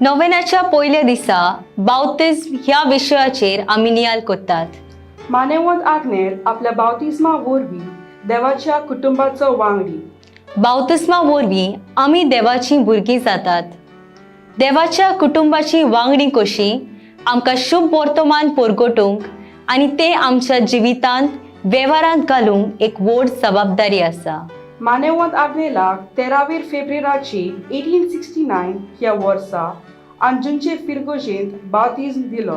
नोवेनाच्या पयल्या दिसा बावतिज्म ह्या विशयाचेर आमी नियाल कोत्तात. मानेवंत आग्नेल आपल्या बावतिज्मा वरवीं देवाच्या कुटुंबाचो वांगडी. बावतिस्मा वरवीं आमी देवाचीं भुरगीं जातात. देवाच्या कुटुंबाची वांगडी कशी आमकां शुभ वर्तमान परगटूंक आनी तें आमच्या जिवितांत वेव्हारांत घालूंक एक व्हड जबाबदारी आसा. मानेवंत आग्नेलाक 13 फेब्रेराची 1869 ह्या वर्सा अंजुनचे फिरगोजेंत बावतिज्म दिलो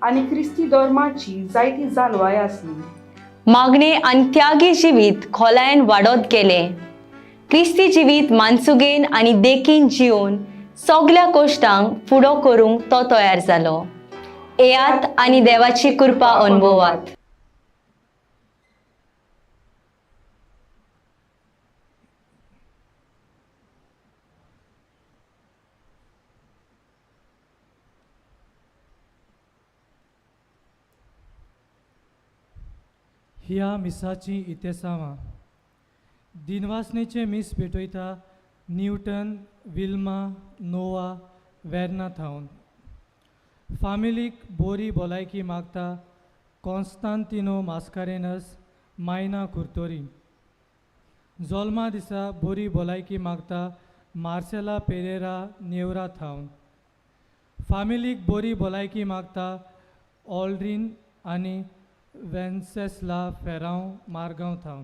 आनी क्रिस्ती धर्माची जायती जाणवाय आसली. मागणे आनी त्यागी जिवीत खोलायेन वाडत गेलें. क्रिस्ती जिवीत मानसुगेन आनी देखीन जिवन सगल्या कश्टांक फुडो करूंक तो तयार जालो. येयात आनी देवाची कृपा अनुभवात. ह्या मिसाची इतेसांवां. दिनवासनेचें मीस पेटयता न्यूटन विल्मा नोवा वेर्ना थावन. फामिलीक बोरी भलायकी मागता कॉन्स्तांतिनो मास्कारेनस मायना कुर्तोरी. जोल्मा दिसा बोरी भलायकी मागता मार्सेला पेरेरा नेवरा थावन. फामिलीक बोरी भलायकी मागता ऑल्ड्रीन आनी वेन्सेसला फेरांव मारगांव थावन.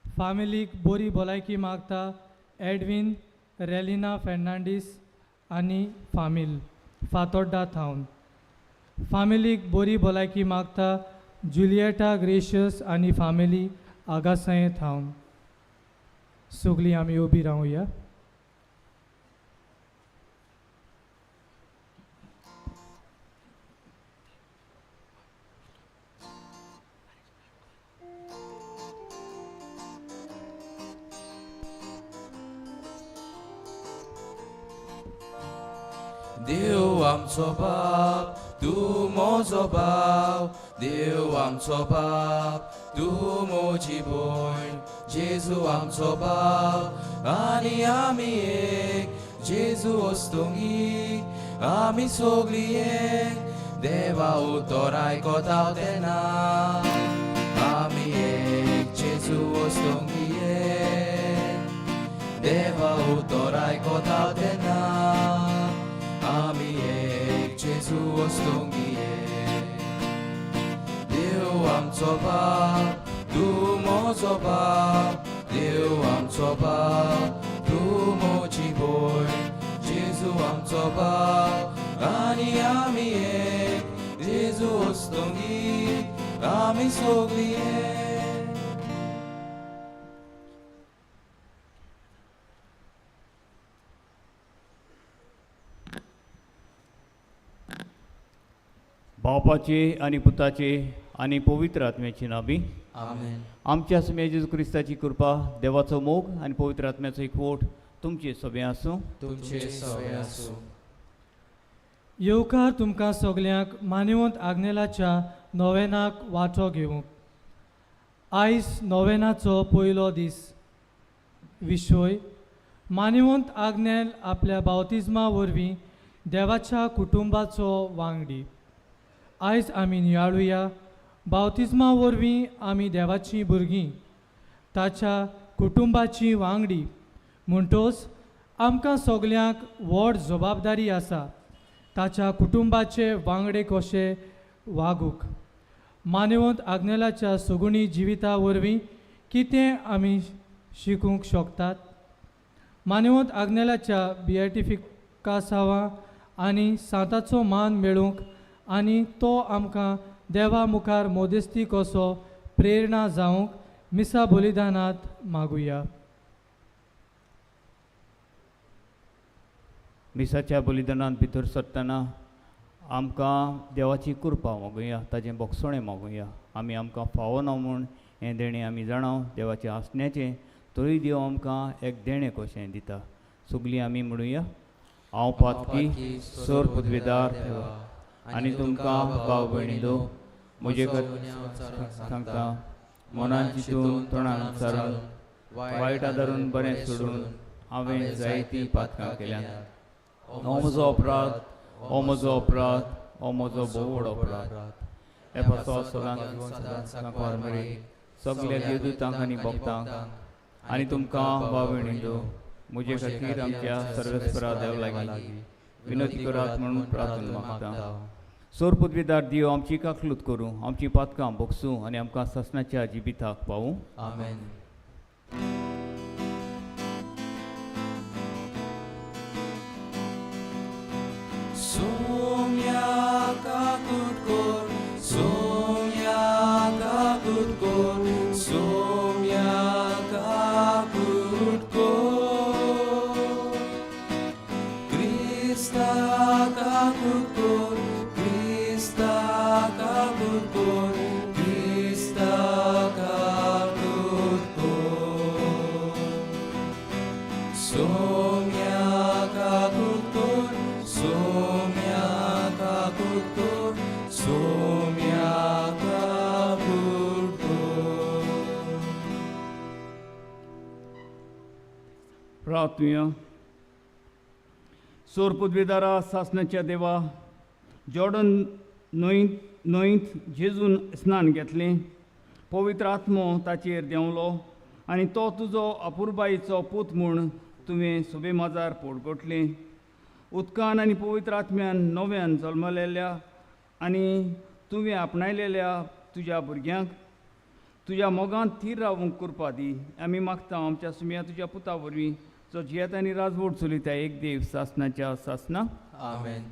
फामिलीक बोरी भलायकी मागता एडवीन रेलिना फेर्नांडीस आनी फामील फातोड्डा थावन. फामिलीक बोरी भलायकी मागता जुलियेटा ग्रेशियस आनी फामिली आगासाये थावन. सगळीं आमी उबी रावया. देव आमचो बाप तूं म्हजो भाव, देव आमचो बाप तूं म्हजी भयण, जेजू आमचो बाप आनी आमी एक, जेजू वस्तुंगी आमी सगळीं एक, देवा उतर आयकता तेन्ना आमी एक, जेजू वस्तुंगी एक, देवा उतर आयकता तेन्ना आमी एक, जेजू वस्तुंगी एक. देव आमचो बाप तूं म्हजो बाप, देव आमचो बाप तूं म्हजी भयण, जेजू आमचो बाप आनी आमी एक, जेजू वस्तुंगी आमी सगळीं एक. बापाचे आनी पुताचे आनी पवित्र आत्म्याची नावी. आमेन. आमच्या स्वामी जेजू क्रिस्ताची कृपा, देवाचो मोग आनी पवित्र आत्म्याचो एकवट तुमचे सगळें आसूं. तुमचे सगळें आसूं. येवकार तुमकां सगल्यांक मानेवंत आग्नेलाच्या नोवेनाक वांटो घेवंक. आयज नोवेनाचो पयलो दीस. विशय मानेवंत आग्नेल आपल्या बावतिज्मा वरवीं देवाच्या कुटुंबाचो वांगडी. आयज आमी नियाळुया बावतिज्मा वरवीं आमी देवाचीं भुरगीं, ताच्या कुटुंबाची वांगडी. म्हणटोच आमकां सगल्यांक व्हड जबाबदारी आसा ताच्या कुटुंबाचे वांगडे कशे वागूंक. मानेवंत आग्नेलाच्या सुगुणी जिविता वरवीं कितें आमी शिकूंक शकतात? मानेवंत आग्नेलाच्या बियाटिफिकासांवां आनी सांताचो मान मेळूंक आनी तो आमकां देवा मुखार मोदेस्ती कसो प्रेरणा जावंक मिसा बलिदानांत मागुया. मिसाच्या बलिदानांत भितर सरतना आमकां देवाची कृपा मागुया, ताजें बोगसणें मागुया. आमी आमकां फावो ना म्हूण हें देणें आमी जाणाव देवाचें आसण्याचें, तरी देव आमकां एक देणें कशें दिता. सगळीं आमी म्हणुया, हांव पातकी सर पदवेदार देवा आनी तुमकां भाव भयणीलो म्हजे सांगता मनान चिंतून तोंडान चारून वायट आदारून बरें सोडून हांवें जायतीं पातकां केल्यांत. हो म्हजो अपराध, हो म्हजो अपराध, हो म्हजो भोव व्हड अपराध. हे पासत सदांच सांकवार मरे सगल्या देवदूतांक आनी भक्तांक आनी तुमकां भाव भयणींनो म्हजे खातीर आमच्या सर्वेस्परा देव लागीं विनंती करात म्हणून प्रार्थना मागता. सोर पदवीदार देव आमची काकलूत करूं, आमची पातकां भोगसूं आनी आमकां सासणाच्या जिविताक पावूं. आमेन. सोम्या काकूट कोर, सोम्या काकूट कोर, सोम्या काकूट कोर. क्रिस्ता काकूट कोर, क्रिस्ता काकूट कोर, क्रिस्ता काकूट कोर. सोम्या काकूट कोर, सोम्या काकूट कोर, सोम्या काकूट कोर. प्रार्थुया. सोर पदवीदारा सासणाच्या देवा, जॉर्डन न्हंयत जेजून स्नान घेतलें, पवित्र आत्मो ताचेर देंवलो आनी तो तुजो अपुरबायेचो पूत म्हूण तुवें सोबे माजार पोडगोटलें. उदकान आनी पवित्र आत्म्यान नव्यान जल्मलेल्या आनी तुवें आपणायलेल्या तुज्या भुरग्यांक तुज्या मोगांत थीर रावूंक कृपा दी. आमी मागता आमच्या सुम्या तुज्या पुता वरवीं, जो जियेता आनी राजवट चलयता, एक देव सासणाच्या सासना. आमेन.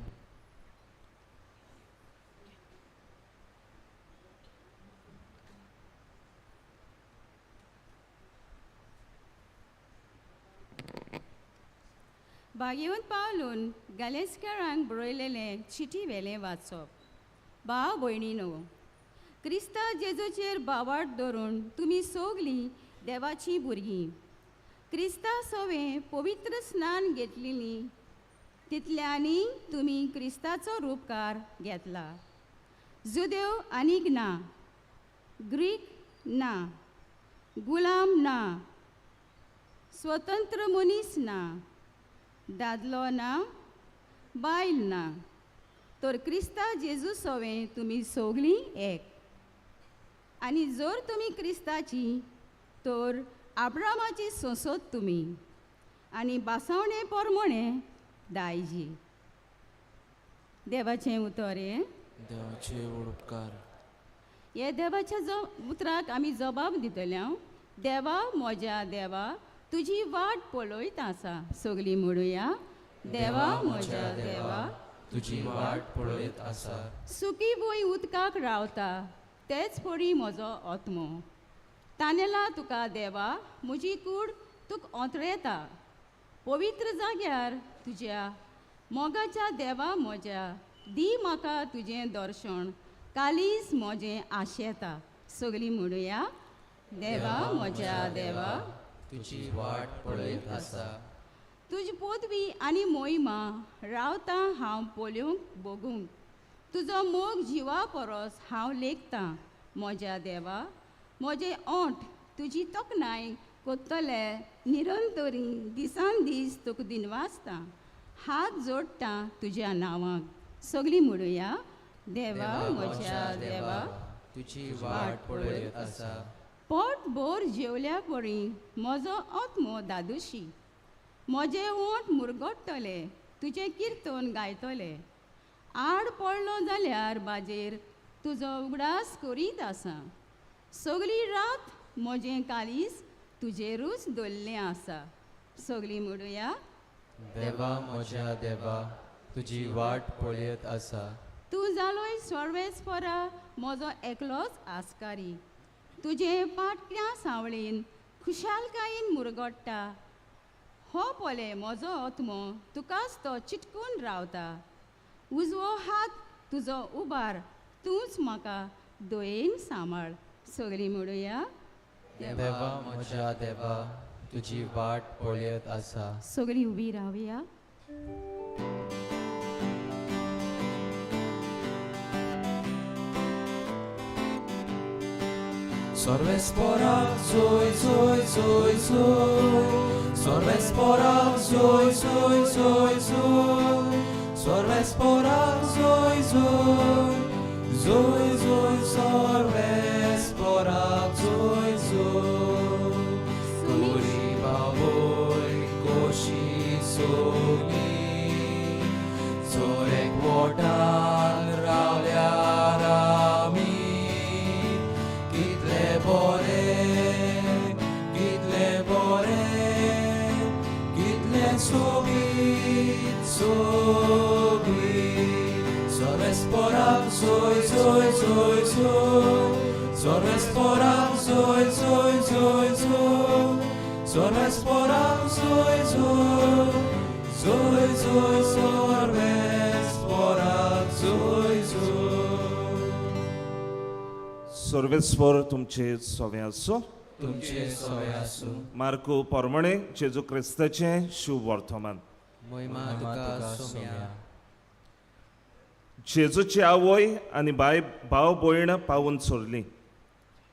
भाग्यवंत पावलून गालेस्करांक बरयलेलें चिटी वेलें वाचप. भाव भयणीनो, क्रिस्ता जेजूचेर बावाट धरून तुमी सगलीं देवाचीं भुरगीं. क्रिस्ता सवें पवित्र स्नान घेतलेलीं तितल्यांनी तुमी क्रिस्ताचो रुपकार घेतला. जुदेव आनीक ना, ग्रीक ना, गुलाम ना, स्वतंत्र मनीस ना, दादलो ना, बायल ना, तर क्रिस्ता जेजू सवें तुमी सगलीं एक. आनी जर तुमी क्रिस्ताची तर आब्रामाची संसद तुमी आनी बासावणे परमणे दायजी. देवाचें उतर हें. देवाचे उपकार. हे देवाच्या जो उतराक आमी जबाब दितले. हांव देवा म्हज्या देवा तुजी वाट पळयत आसा. सगलीं म्हणुया, देवा म्हज्या देवा तुजी वाट पळयत आसा. सुकी भूंय उदकाक रावता तेच परी म्हजो आत्मो तानेला तुका देवा, म्हजी कूड तुका ओंतरेता. पवित्र जाग्यार तुज्या मोगाच्या देवा म्हज्या दी म्हाका तुजें दर्शन, कालीज म्हजें आशेता. सगलीं म्हणुया, देवा म्हज्या देवा तुजी वाट पळयत आसा. तुजी पदवी आनी मोहिमा रावता हांव पळोवंक बगूंक, तुजो मोग जिवा परस हांव लेखतां. म्हज्या देवा म्हजें ओंठ तुजी तोखणाय कोत्तले निरंतरी, दिसान दीस तुका दिनवासता, हात जोडटा तुज्या नांवाक. सगलीं म्हणुया, देवा म्हज्या देवा तुजी वाट पळयत आसा. पोट भर जेवल्या परी म्हजो आत्मो दादोशी, म्हजे ओंठ मुरगट्टले तुजें किर्तन गायतले. आड पडलो जाल्यार बाजेर तुजो उगडास करीत आसा. सगली रात म्हजें काळीज तुजेरूच दवरलें आसा. सगलीं म्हणुया, देवा म्हज्या देवा तुजी वाट पळयत आसा. तूं जालोय सर्वेस्परा म्हजो एकलोच आस्कारी, तुजें पाटल्या सांवळीन खुशालकायेन मुरगट्टा. हो पळय म्हजो आत्मो तुकाच तो चिटकून रावता. उजवो हात तुजो उबार, तूंच म्हाका दयेन सांबाळ. सगलीं म्हणुया, देवा म्हज्या देवा तुजी वाट पळयत आसा. सगलीं उबी रावया. सर्वेस्पोराक जोय जोय जोय जोय सर्वेस्पोराक जोय जोय जोय जोय सर्वेस्पोराक जोय जोय जोय जोय सर्वेस्पोराक जोय जोय तुजी बावय कोशी सोगली जोरेक वोटान रावल्यार आमी कितले बरें कितले बरें कितले सोबीत सोबीत सर्वेस्पोराक जोय जोय जोय जोय सर्वेस्पोराक जोय जोय जोय जोय सर्वेस्पोराक जोय जोय जोय जोय सर्वेस्पोराक जोय जोय. सर्वेस्पर तुमचे सवे आसूं. तुमचे सोय आसूं. मार्कू परमणे जेजू क्रिस्ताचें शुभ वर्तमान. महिमा तुका सोम्या. जेजूची आवय आनी बाय भाव भयण पावून सोडली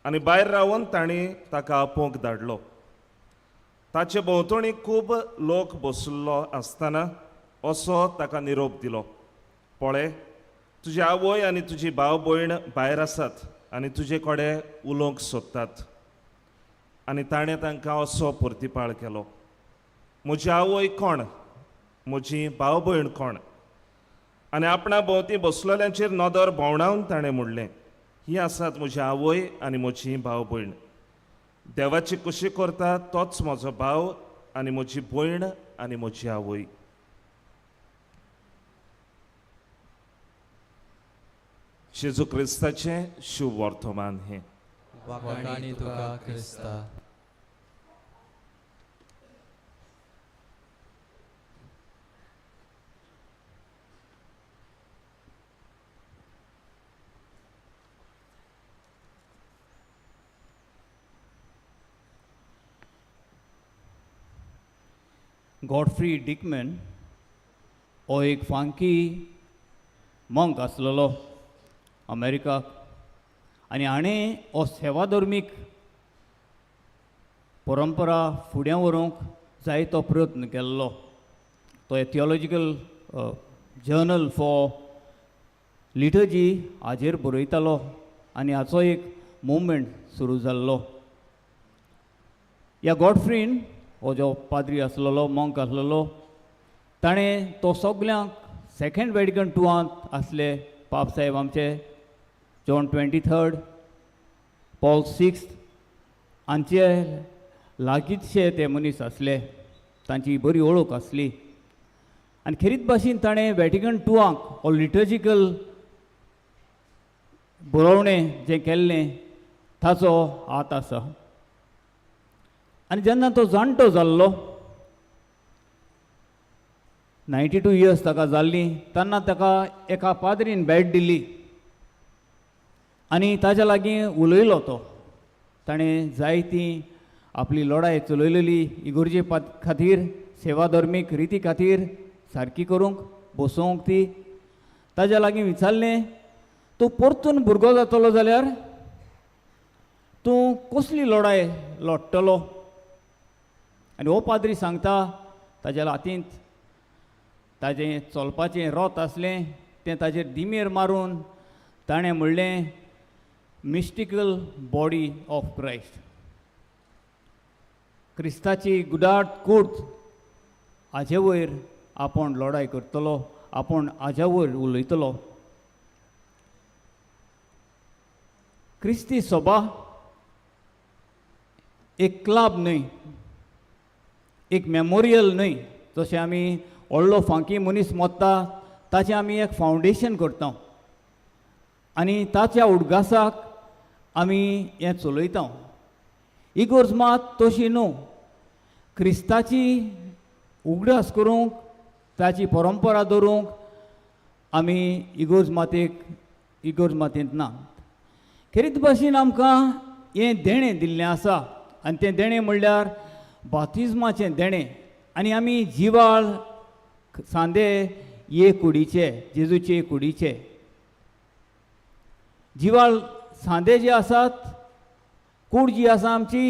आनी भायर रावन तांणी ताका आपोवंक धाडलो. ताचे भोंवतणी खूब लोक बशिल्लो आसतना असो ताका निरोप दिलो, पळय तुजी आवय आनी तुजी भाव भयण भायर आसात आनी तुजे कडेन उलोवंक सोदतात. आनी ताणें तांकां असो प्रतिपाळ केलो, म्हजी आवय कोण, म्हजी भाव भयण कोण? आनी आपणा भोंवती बसलेल्यांचेर नदर भोंवडावन ताणें म्हणलें, ही आसात म्हजी आवय आनी म्हजी भाव भयण. देवाची कुशी करता तोच म्हजो भाव आनी म्हजी भयण आनी म्हजी आवय. जेजू क्रिस्ताचें शुभ वर्तमान हें. वाखाणी तुका क्रिस्ता. गॉडफ्री डिकमॅन हो एक फांकी मंक आसलेलो अमेरिकाक आनी हाणें हो सेवाधर्मीक परंपरा फुडें व्हरूंक जायतो प्रयत्न केल्लो. तो थियोलॉजिकल जर्नल फॉर लिटर्जी हाजेर बरयतालो आनी हाचो एक मुवमेंट सुरू जाल्लो. ह्या गॉडफ्रीन हो जो पाद्री आसलेलो मंक आसलेलो ताणें तो सगल्यांक सेकेंड वेटिकन टुवांत आसले पाप साहेब आमचे जॉन 23rd Paul 6 हांचे लागींचशे ते मनीस आसले, तांची बरी वळख आसली. आनी खेरीत भाशेन ताणें वेटिकन टुवांक हो लिटर्जिकल बरोवणें जें केल्लें ताचो हात आसा. आनी जेन्ना तो जाणटो जाल्लो 92 इयर्स ताका जाल्लीं तेन्ना ताका एका पाद्रीन भेट दिली आनी ताज्या लागीं उलयलो तो. ताणें जायती आपली लडाय चलयलेली इगोर्जे खातीर, सेवा धर्मीक रिती खातीर सारकी करूंक बसोवंक ती. ताज्या लागीं विचारलें, तूं परतून भुरगो जातलो जाल्यार तूं कसली लडाय लडटलो? आनी हो पाद्री सांगता ताज्या हातींत ताजें चलपाचें रोत आसलें तें ताजेर दिमेर मारून ताणें म्हणलें, मिस्टिकल बॉडी ऑफ क्रायस्ट, क्रिस्ताची गुडाट कूर्त हाजे वयर आपूण लडाय करतलो, आपूण हाज्या वयर उलयतलो. क्रिस्ती सभा एक क्लब न्हय, एक मेमोरियल न्हय, जशें आमी व्हडलो फांकी मनीस मोत्ता ताचें आमी एक फावंडेशन करता आनी ताच्या उडगासाक आमी हें चलयता. इगोर्ज मात तशी न्हू, क्रिस्ताची उगडास करूंक, ताची परंपरा दवरूंक आमी इगोर्ज मातेक इगोर्ज मातयेंत ना. खेरीत भाशेन आमकां हें देणें दिल्लें आसा आनी तें देणें म्हणल्यार बातिज्माचें देणें. आनी आमी जिवाळ सांदे ये कुडीचे, जेजूचे कुडीचे जिवाळ सांदे जे आसात कूड जी आसा आमची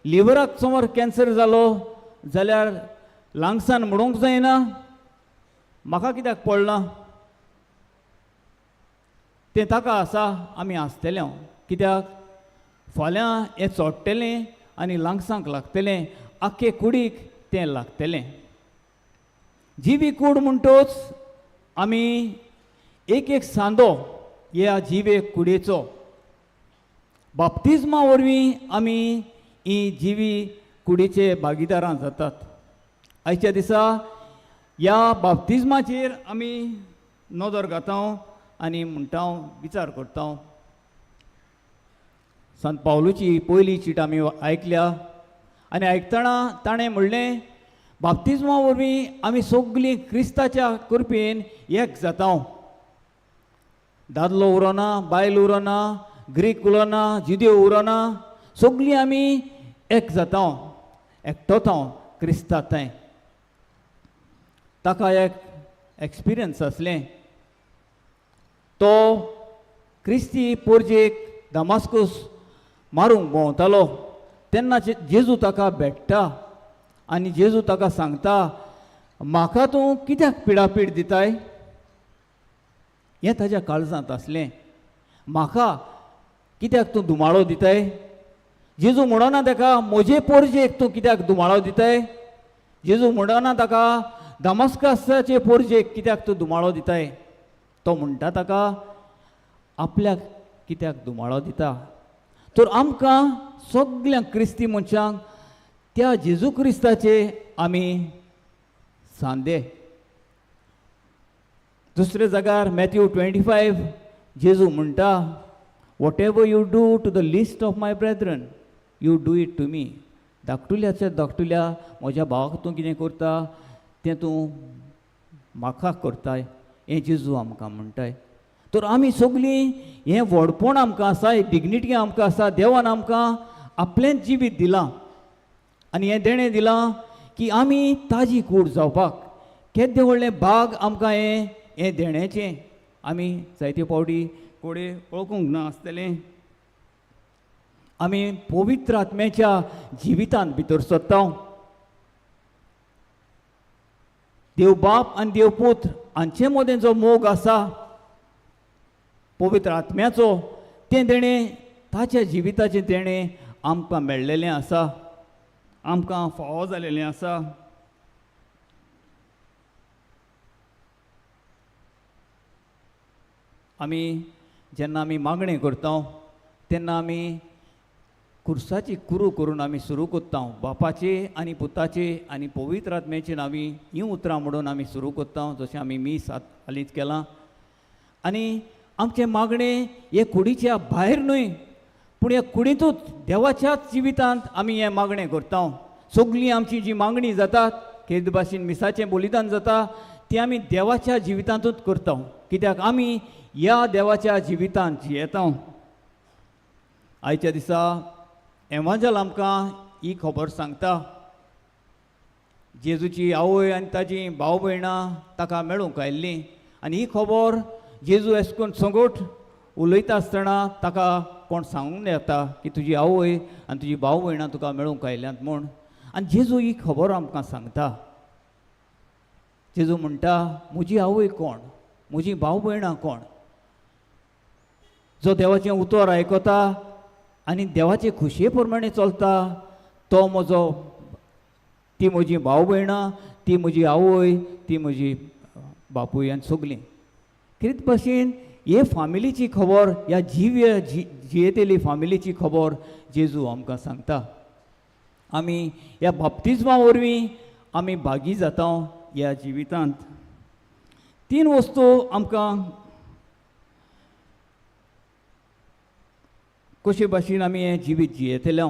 लिवराक समोर कॅन्सर जालो जाल्यार लंग्सान म्हणूंक जायना म्हाका कित्याक पडलां तें ताका आसा आमी आसतले हांव कित्याक फाल्यां हें चोडटलें आनी लंग्सांक लागतलें आख्खे कुडीक तें लागतलें. जिवी कूड म्हणटोच आमी एक एक सांदो ह्या जिवे कुडीचो. बाप्तिज्मा वरवीं आमी ही जिवी कुडीचे भागीदारां जातात. आयच्या दिसा ह्या बाप्तिज्माचेर आमी नदर घाता आनी म्हणटा विचार करता. संत पावलूची पयली चीट आमी आयकल्या आनी आयकतना ताणें म्हणलें बाप्तिज्मा वरवीं आमी सगलीं क्रिस्ताच्या कृपेन एक जाता. दादलो उरोना, बायल उरोना, ग्रीक उलोना, जिदेव उरोना, सगलीं आमी एक जाता, एकटोता क्रिस्ता थंय. ताका एक एक्सपिरियन्स आसलें. तो क्रिस्ती पोरजेक दमास्कूस मारूंक भोंवतालो तेन्ना जेजू ताका भेट्टा आनी जेजू ताका सांगता म्हाका तूं कित्याक पिडापीड दिताय. हें ताज्या काळजांत आसलें. म्हाका कित्याक तूं धुमाळो दिताय. जेजू म्हणना ताका म्हजे पोरजेक तूं कित्याक धुमाळो दिताय. जेजू म्हणना ताका दमास्कसाचे पोरजेक कित्याक तूं धुमाळो दिताय. तो म्हणटा ताका आपल्याक कित्याक धुमाळो दिता. तर आमकां सगळ्या क्रिस्ती मनशांक त्या जेजू क्रिस्ताचे आमी सांदे. दुसऱ्या जाग्यार मॅथ्यू 25 जेजू म्हणटा whatever you do to the least of my brethren you do it to me. धाकटुल्याच्या धाकटुल्या म्हज्या भावाक तूं कितें करता तें तूं म्हाका करताय हें जेजू आमकां म्हणटाय. तर आमी सगलीं हें व्हडपण आमकां आसा, ही डिग्निटी आमकां आसा. देवान आमकां आपलेंच जिवीत दिलां आनी हें देणें दिलां की आमी ताजी कूड जावपाक. केद्दें व्हडलें भाग आमकां हें हें देण्याचें. आमी जायते फावटी कोडे वळखूंक ना आसतलें. आमी पवित्र आत्म्याच्या जिवितांत भितर सरता. देव बाप आनी देव पूत हांचे मदें जो मोग आसा पवित्र आत्म्याचो तें देणें ताच्या जिविताचें देणें आमकां मेळ्ळेलें आसा, आमकां फावो जालेलें आसा. आमी जेन्ना आमी मागणें करता तेन्ना आमी खुर्साची कुरू करून आमी सुरू करता. बापाचे आनी पुताचे आनी पवित्र आत्म्याचे नांवी हीं उतरां म्हणून आमी सुरू करता, जशें आमी मीस हालींच केलां. आनी आमचें मागणें हे कुडीच्या भायर न्हय पूण ह्या कुडींतूच देवाच्याच जिवितांत आमी हें मागणें करता. सगलीं आमची जी मागणी जातात खेद भाशेन मिसाचें बलिदान जाता ती आमी देवाच्या जिवितांतूच करता, कित्याक आमी ह्या देवाच्या जिवितांत जियेता. आयच्या दिसा एवांजल आमकां ही खबर सांगता. जेजूची आवय आनी ताजी भाव भयणां ताका मेळूंक आयिल्लीं आनी ही खबर जेजू एसकून संगोट उलयता आसतना ताका कोण सांगूंक येता की तुजी आवय आनी तुजी भाव भयणां तुका मेळूंक आयल्यांत म्हूण. आनी जेजू ही खबर आमकां सांगता. जेजू म्हणटा म्हजी आवय कोण, म्हजी भाव भयणां कोण. जो देवाचें उतर आयकता आनी देवाचे खुशये प्रमाणे चलता तो म्हजो, ती म्हजी भाव भयणां, ती म्हजी आवय, ती म्हजी बापूय आनी सगलीं. कितें भाशेन हे फामिलीची खबर, ह्या जिव्य जियेतली फामिलीची खबर जेजू आमकां सांगता. आमी ह्या बाप्तिज्मा वरवीं आमी भागी जाता ह्या जिवितांत. तीन वस्तू आमकां कशे भाशेन आमी हें जिवीत जियेतले.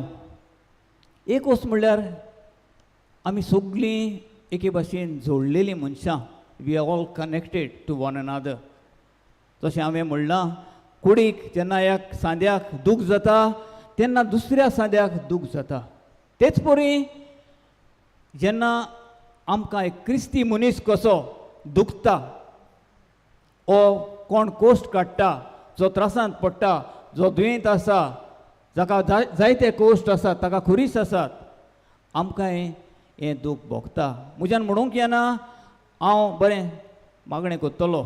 एक वस्त म्हणल्यार आमी सगलीं एके भाशेन जोडलेलीं मनशां. We are all connected to one another. जशें हांवें म्हणलां कुडीक जेन्ना एक सांद्याक दूख जाता तेन्ना दुसऱ्या सांद्याक दूख जाता. तेच परी जेन्ना आमकां एक क्रिस्ती मनीस कसो दुखता ओ कोण कोश्ट काडटा, जो त्रासांत पडटा, जो दुयेंत आसा, जाका जायते कोश्ट आसात, ताका खुरीस आसात, आमकांय हें दूख भोगता. म्हज्यान म्हणूंक येना हांव बरें मागणें करतलो,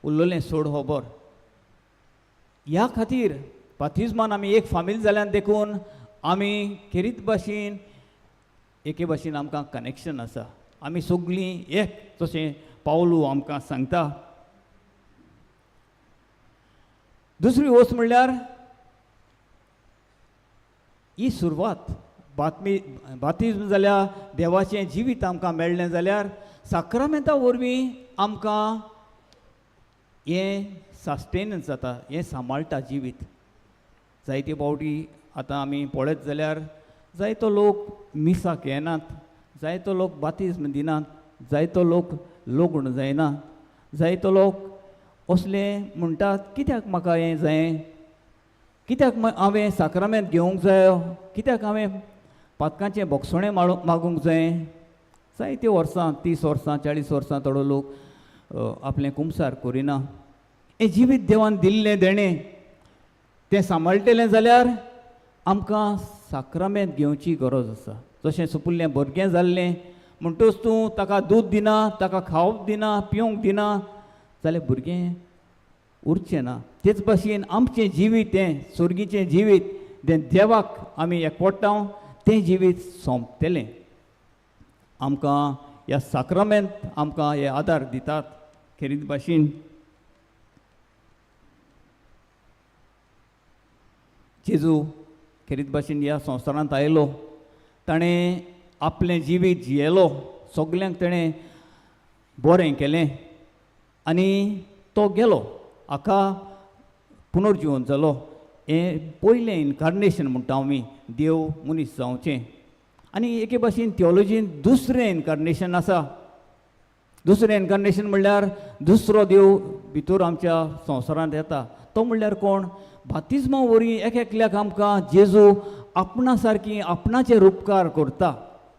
उरलेलें सोड खबर. ह्या खातीर बातिज्मान आमी एक फामील जाल्यान देखून आमी खेरीत भाशेन एके भाशेन आमकां कनेक्शन आसा, आमी सगळीं एक, जशें पावलू आमकां सांगता. दुसरी वस्त म्हणल्यार ही सुरवात बातमी बातिज्म जाल्यार देवाचें जिवीत आमकां मेळ्ळें जाल्यार साक्रामेंता वरवीं आमकां हें सस्टेनन्स जाता, हें सांबाळटा जिवीत. जायते फावटी आतां आमी पळयत जाल्यार जायतो लोक मिसाक येनात, जायतो लोक बातिज्म दिनात, जायतो लोक लग्न जायना, जायतो लोक असले म्हणटात कित्याक म्हाका हें जायें, कित्याक हांवें साक्रामेंत घेवंक जायो, कित्याक हांवें पातकांचें बोगसणें मागूंक जायें. जायते वर्सां, 30 वर्सां, 40 वर्सां थोडो लोक आपलें कुमसार करिना. हें जिवीत देवान दिल्लें देणें तें सांबाळटलें जाल्यार आमकां साक्रामेंत घेवची गरज आसा. जशें सुपुल्लें भुरगें जाल्लें म्हणटूच तूं ताका दूद दिना, ताका खावप दिना, पिवंक दिना जाल्यार भुरगें उरचें ना. तेच भाशेन आमचें जिवीत हें सोर्गीचें जिवीत तें देवाक आमी एकवटा तें जिवीत सोंपतलें. आमकां ह्या साक्रामेंत आमकां हे आदार दितात. खेरीत भाशेन जेजू खेरीत भाशेन ह्या संवसारांत आयलो, ताणें आपलें जिवीत जियेलो, सगल्यांक ताणें बरें केलें आनी तो गेलो, हाका पुनर्जिवन जालो. हें पयलें इनकार्नेशन म्हणटा आमी, देव मनीस जावचें. आनी एके भाशेन थियोलॉजीन दुसरें इनकार्नेशन आसा. दुसरें इनकार्नेशन म्हणल्यार दुसरो देव भितर आमच्या संवसारांत येता, तो म्हणल्यार कोण? बातिज्मा वरवीं एक एकल्याक आमकां जेजू आपणा सारकी आपणाचे उपकार करता.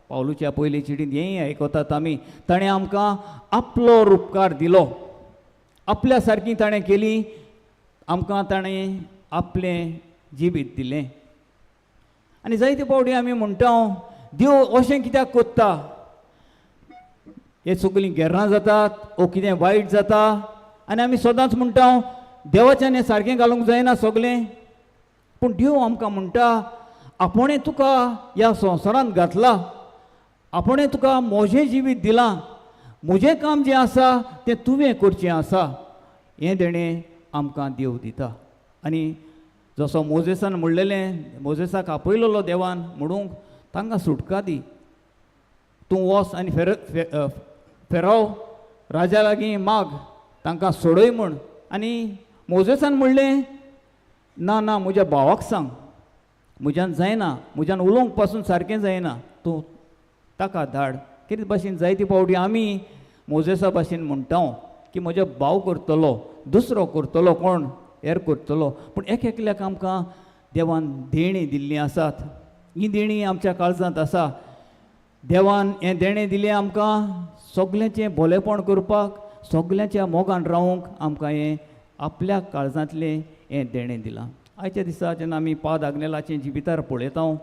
पावलूच्या पयले चिटींत हेंय आयकतात आमी, ताणें आमकां आपलो उपकार दिलो, आपल्या सारकी ताणें केली, आमकां ताणें आपलें जिवीत दिलें. आनी जायते फावटी आमी म्हणटा देव अशें कित्याक करता, हे सगळीं गेर्रां जातात ओ कितें वायट जाता, आनी आमी सदांच म्हणटा देवाच्यान हें सारकें घालूंक जायना सगळें. पूण देव आमकां म्हणटा आपणें तुका ह्या संवसारांत घातला, आपणें तुका म्हजें जिवीत दिलां, म्हजें काम जें आसा तें तुवें करचें आसा, हें देणें आमकां देव दिता. आनी जसो मोजेसान म्हणलेलें, मोजेसाक आपयलेलो देवान म्हणूंक तांकां सुटका दी, तूं वच आनी फेराव राजा लागीं माग, तांकां सोडय म्हूण. आनी मोजेसान म्हणलें ना ना म्हज्या भावाक सांग, म्हज्यान जायना, म्हज्यान उलोवंक पासून सारकें जायना, तूं ताका धाड. कितें भाशेन जायते फावटी आमी मोजेसा भाशेन म्हणटा की म्हजो भाव करतलो, दुसरो करतलो, कोण हेर करतलो. पूण एक एकल्याक आमकां देवान देणीं दिल्लीं आसात, हीं देणीं आमच्या काळजांत आसा. देवान हें देणें दिलें आमकां सगल्यांचें भोलेपण करपाक, सगल्यांच्या मोगान रावूंक आमकां हें आपल्या काळजांतलें हें देणें दिलां. आयच्या दिसा जेन्ना आमी पाद आग्नेलाचें जिवितार पळयता,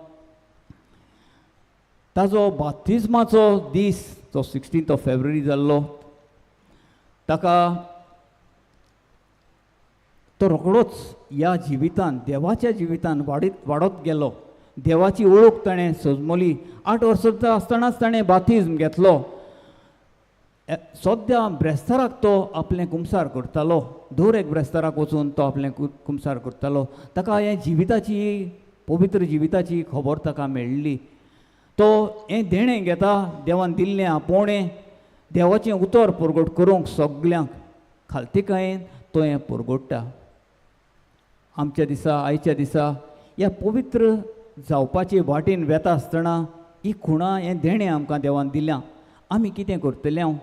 ताजो बाप्तिज्माचो दीस जो 16 ऑफ फेब्रुवारी जाल्लो, ताका तो रोखडोच ह्या जिवितान देवाच्या जिवितान वाडत गेलो. देवाची ओळख ताणें सजमली. 8 वर्सां आसतनाच ताणें बाप्तिज्म घेतलो. सद्या ब्रेस्ताराक तो आपलें कुमसार करतालो, दर एक ब्रेस्ताराक वचून तो आपलें कुमसार करतालो. ताका हें जिविताची पवित्र जिविताची खबर ताका मेळ्ळी. तो हें देणें घेता, देवान दिल्लें आपोवणें, देवाचें उतर परगट करूंक सगल्यांक खालतीकायेन तो हें परगट्टा. आमच्या दिसा आयच्या दिसा ह्या पवित्र जावपाचे वाटेन वेता आसतना ही खुणां हें देणें आमकां देवान दिल्यां. आमी कितें करतले हांव,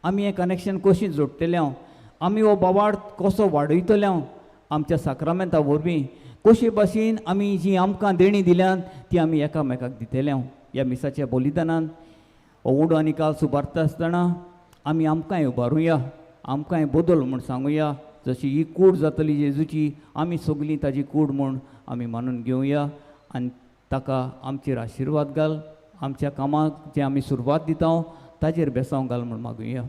आमी हें कनेक्शन कशें जोडटले हांव, आमी हो बावाड कसो वाडयतले हांव आमच्या साक्रामेंता वरवीं, कशे भाशेन आमी जी आमकां देणीं दिल्यात ती आमी एकामेकाक दितले हांव. ह्या मिसाच्या बलिदानान हो उडो आनी काल सुबारता आसतना आमी आमकांय उबारुया, आमकांय बदल म्हूण सांगुया. जशी ही कूड जातली जेजूची, आमी सगळीं ताजी कूड म्हूण आमी मानून घेवया आनी ताका आमचेर आशिर्वाद घाल, आमच्या कामाक जें आमी सुरवात दिता ताजेर बेसांव घाल म्हूण मागुया.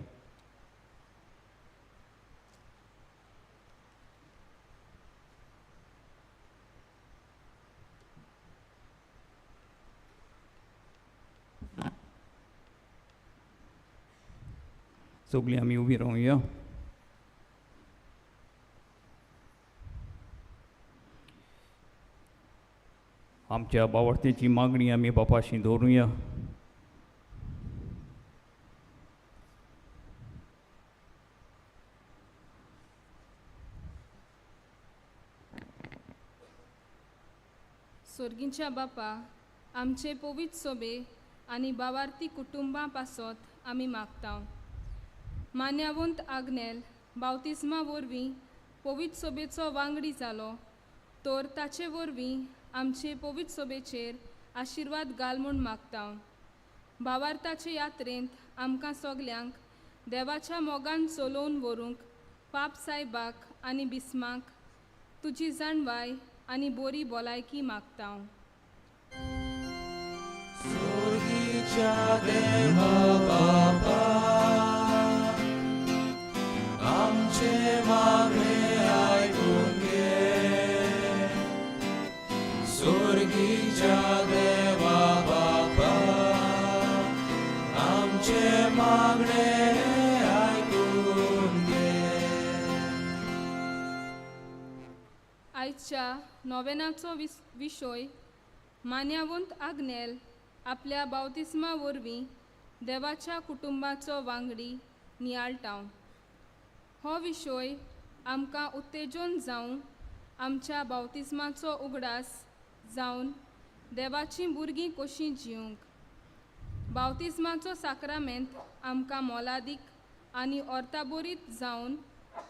सगळीं आमी उबी रावया. आमच्या बावडतेची मागणी आमी बापाशी दवरुया. सोर्गींच्या बापा, आमचे पवित्र सोबे आनी बावार्थी कुटुंबां पासत आमी मागता. मान्यावंत आग्नेल बावतिज्मा वरवीं पवित्र सोबेचो वांगडी जालो तर ताचे वरवीं आमचे पवित्र सोबेचेर आशिर्वाद घाल म्हूण मागता. भावार्थाचे यात्रेंत आमकां सगल्यांक देवाच्या मोगान चलोवन व्हरूंक पाप सायबाक आनी बिस्माक तुजी जाणवाय आनी बोरी भलायकी मागता. सोर्गीच्या देवा बापा, आमचे मागणे आयकून घे. सोर्गीच्या देवा बापा, आमचे मागणे आयकून घे. आयच्या नोवेनाचो विशय मान्यावंत आग्नेल आपल्या बावतिस्मा वरवीं देवाच्या कुटुंबाचो वांगडी नियाळटा. हो विशय आमकां उत्तेजन जावं आमच्या बावतिस्माचो उगडास जावन देवाचीं भुरगीं कशीं जिवंक. बावतिस्माचो साक्रामेंत आमकां मोलादीक आनी अर्ताबरीत जावन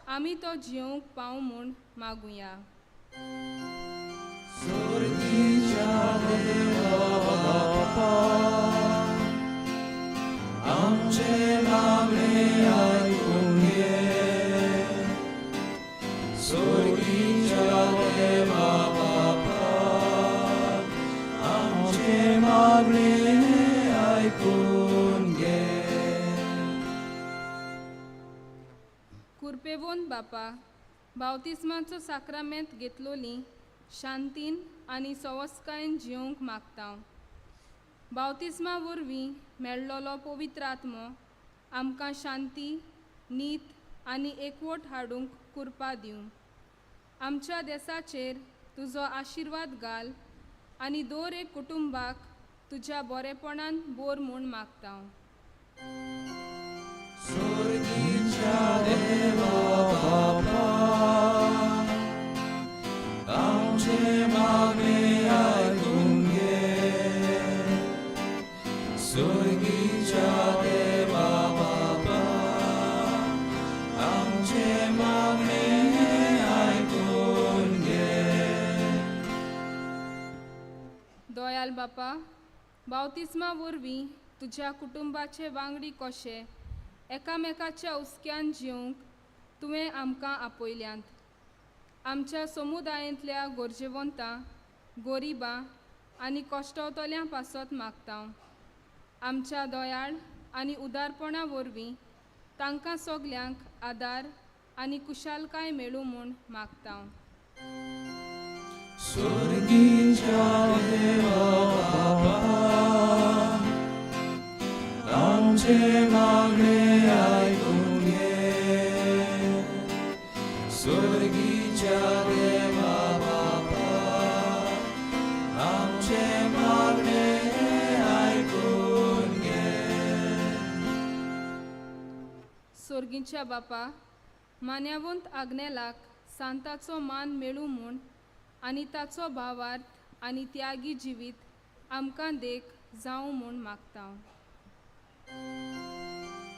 आमी तो जिवंक पावूं म्हूण मागुया. सोर्गीच्या देवा बापा, आमचे मागणे आयकून घे. सोर्गीच्या देवा बापा, आमचे मागणे आयकून घे. कुरपेवोन बापा, बावतिस्माचो साक्रामेंत घेतलोली शांतीन आनी सवस्कायेन जिवंक मागता. बावतिस्मा वरवीं मेळ्ळोलो पवित्र आत्मो आमकां शांती, नीत आनी एकवट हाडूंक कुरपा दिवं. आमच्या देसाचेर तुजो आशिर्वाद घाल आनी दर एक कुटुंबाक तुज्या बरेपणान बोर म्हूण मागता. सोर्गीच्या देवा बापा, आमचे मागणे आयकून घे. सोर्गीच्या देवा बापा, आमचे मागणे आयकून घे. दयाल बापा, बावतिस्मा वरवीं तुज्या कुटुंबाचे वांगडी कशे एकामेकाच्या हुस्क्यान जिवंक तुवें आमकां आपयल्यांत. आमच्या समुदायेंतल्या गरजेवंतां, गोरिबां आनी कश्टवतल्यां पासत मागता. आमच्या दयाळ आनी उदारपणा वरवीं तांकां सगल्यांक आदार आनी कुशालकाय मेळूं म्हूण मागता. सोर्गीच्या देवा बापा, आमचे मागणे आयकून घे. सोर्गीच्या देवा बापा, आमचे मागणे आयकून घे. सोर्गीच्या बापा, मान्यावंत आग्नेलाक सांताचो मान मेळूं म्हूण आनी ताचो भावार्थ आनी त्यागी जिवीत आमकां देख जावं म्हूण मागता.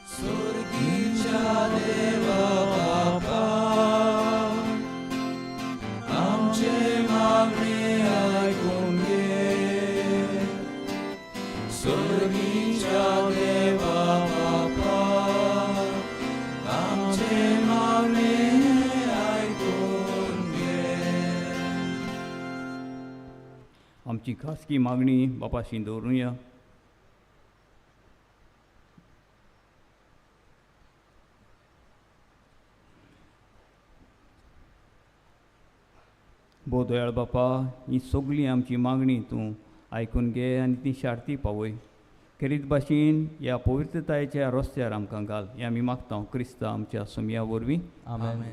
सोर्गीच्या देवा बापा, आमचे मागणे आयकून घे. सोर्गीच्या देवा बापा, आमचे मागणे आमची खासगी मागणी बापाशी दवरुया. भोव दयाळ बापा, ही सगळी आमची मागणी तूं आयकून घे आनी ती शार्ती पावय. खेरीत भाशेन ह्या पवित्रतायेच्या रस्त्यार आमकां घाल, हें आमी मागता क्रिस्ता आमच्या सोमया वरवीं. आमेन.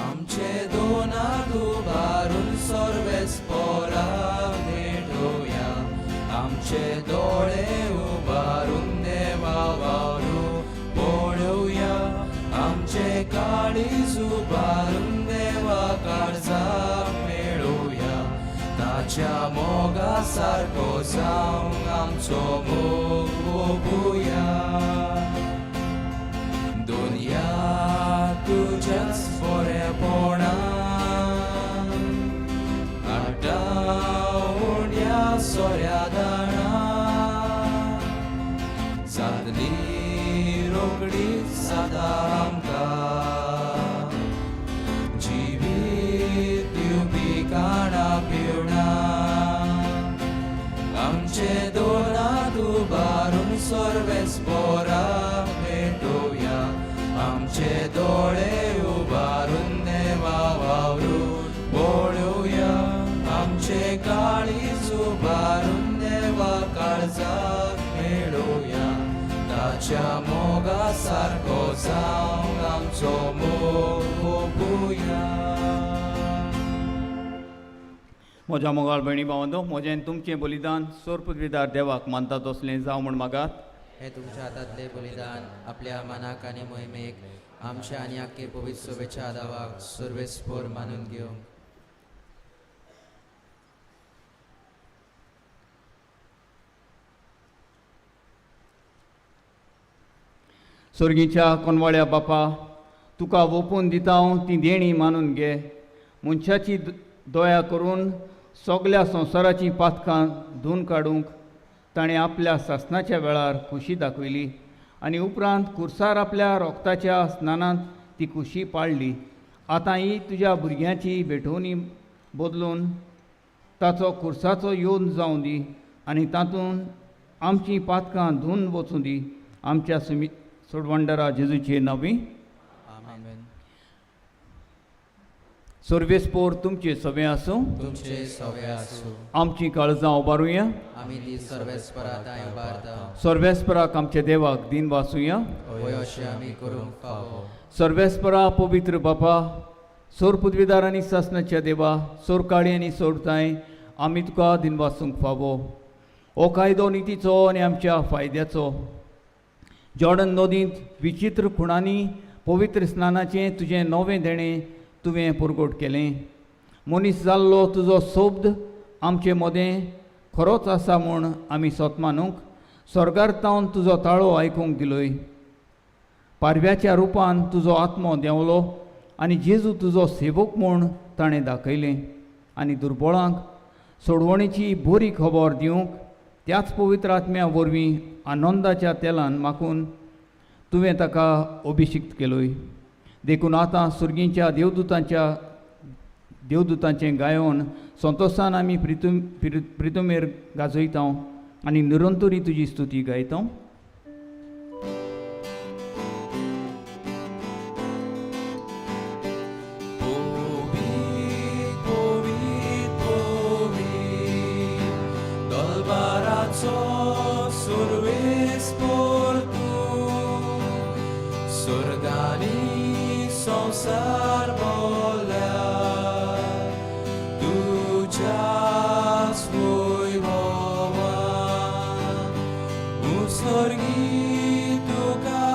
आमचे दोनाक उबारून सर्वेस्पोराक भेटोवया, आमचे दोळे उबारून देवा वावरू पळोवया, आमचे काळीज उबारून देवा काळजाक मेळोवया, ताच्या मोगा सारको जावंक आमचो मोग ओबुया. दुनिया तुज्याच बरेपणान हाडटा उण्या सोऱ्या दाणां, जातली रोखडीच जाता आमकां जिवीत दिवपी काणां पिवणां. आमचे दोनात उबारून सर्वेस्पोराक भेटोवया, आमचे दोळे उबारून देवा वावरू पळोवया, आमचे काळीज उबारून देवा काळजाक मेळोवया, ताच्या मोगा सारको जावंक आमचो मोग ओबुया. म्हज्या मोगाळ भयणी भावंदो, म्हजें आनी तुमचें बलिदान सोरपविदार देवाक मानता तसलें जावं म्हूण मागात. हे तुमच्या हातांतले बलिदान आपल्या मनाक आनी मोहिमेक आमच्या आनी आख्खे पवित्र सभेच्या दावाक सर्वेस्पोर मानून घेवंक. सोर्गीच्या कोनवाळ्या बापा, तुका ओपून दिता हांव ती देणी मानून घे. मनशाची दया करून सगल्या संवसाराचीं पातकां धुवन काडूंक ताणें आपल्या सासनाच्या वेळार खोशी दाखयली आनी उपरांत कुर्सार आपल्या रोगताच्या स्नानांत ती खोशी पाळ्ळी. आतां ही तुज्या भुरग्यांची भेटवणी बदलून ताचो कुर्साचो येवन जावं दी आनी तातूंत आमचीं पातकां धुवन वचूं दी. आमच्या सुमी सोडवंडरा जेजूचे नांवी. आमेन. सर्वेस्पोर तुमचे सगळें आसूं. तुमचे सवे आसूं. आमची काळजां उबारुया. आमी ती सर्वेस्परा तांय उबारता. सर्वेस्पराक आमच्या देवाक दिन वासूया. होय अशें आमी करूंक फावो. सर्वेस्परा पवित्र बापा, सोर पुदवीदार आनी सासनाच्या देवा, सोर काळी आनी सोडताय आमी तुका दिन वासूंक फावो. हो कायदो नितीचो आनी आमच्या फायद्याचो. जॉर्डन नदींत विचित्र खुणांनी पवित्र स्नानाचें तुजें नवें देणें तुवें परगट केलें. मनीस जाल्लो तुजो शब्द आमचे मदें खरोच आसा म्हूण आमी सोत मानूंक स्वर्गार तावन तुजो ताळो आयकूंक दिलोय. पारव्याच्या रुपान तुजो आत्मो देंवलो आनी जेजू तुजो सेवक म्हूण ताणें दाखयलें आनी दुर्बळांक सोडवणेची बरी खबर दिवंक त्याच पवित्र आत्म्या वरवीं आनंदाच्या तेलान माखून तुवें ताका अभिशिक्त केलोय. देखून आतां सुर्गींच्या देवदुतांचें गायोन संतोशान आमी प्रितुमेर गाजयता आनी निरंतरी तुजी स्तुती गायता. संसार बोल्या तुज्याच वैभवान उसर्गी तुका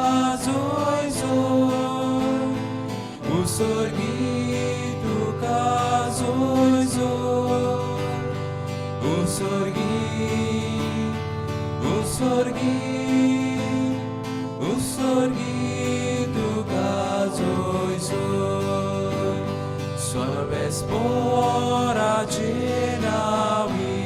जोय जोय, उसर्गी तुका जोय जोय, उसर्गी उसर्गी उसर्गी तुका जोय जोय. सर्वेस्पोराचे नांवी